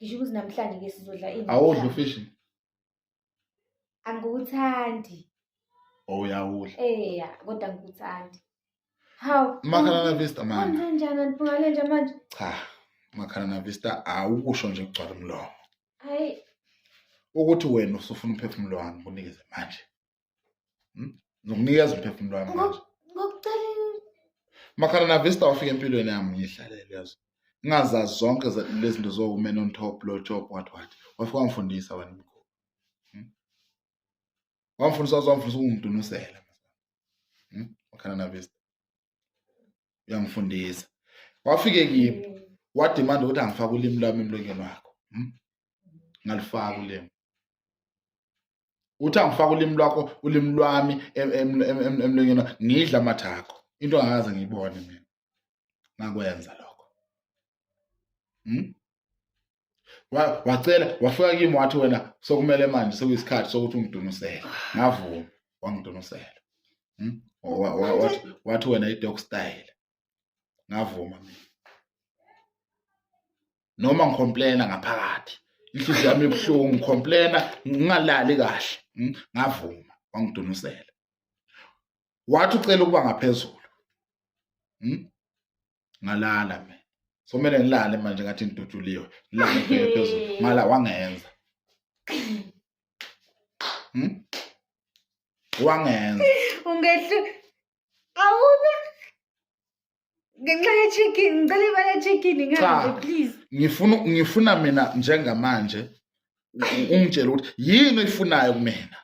Ngisho ukuthi namhlanje ke sizodla ini? Awudli namhlanje? ufishi? Angiwuthandi. Oh, uyawudla. Eya, kodwa angikuthandi. Hawu. Makhalana Vista manje. Kwenze njani andiphungale nje manje? Cha. Makhalana Vista awukusho nje kugcwala umlomo. Hayi, Ukuthi wena usufuna umphefumulo wami ngikunikeze manje. Ngikunikeza umphefumulo wami manje. Ngokucela. Makhalana Vista wafika empilweni yami ngihlalele yazi. Ngingazazi zonke lezi zinto zo man on top, low top, what what. Wafika wangifundisa wena mkhulu. Wangifundisa waze wangifundisa ukungidunusela. Makhalana Vista. Uyangifundisa. Wafike kimi wademanda ukuthi angifake ulimi lwami emlonyeni wakho. Ngalifaka ulimi. Uthi angifake ulimi lwakho, ulimi lwami emlonyeni wakho, ngidla amathakho. Into angakaze ngiyibone mina. Ngakwenza lokho. Wacela wafika kimi wathi wena sokumele manje sekuyisikhathi sokuthi ungidunusele. Ngavuma, wangidunusela. Wathi wena i-dog style. Ngavuma mina. Noma ngicomplaina ngaphakathi. Inhliziyo yami ibuhlungu ngicomplaina ngingalali kahle. Ngavuma, wangidunusela. Wathi ucela ukuba ngaphezulu. Ngalala mina. So kumele ngilale manje ngathi ngidutshuliwe. Ngilale ngibheke phezulu. Ngala wangenza. Wangenza. Ungehlu awuna ngenxa ye-chicken, ngicela imali ye-chicken Cha. ngihambe please. Ngifuna mina njengamanje ungitshele ukuthi yini oyifunayo kumina.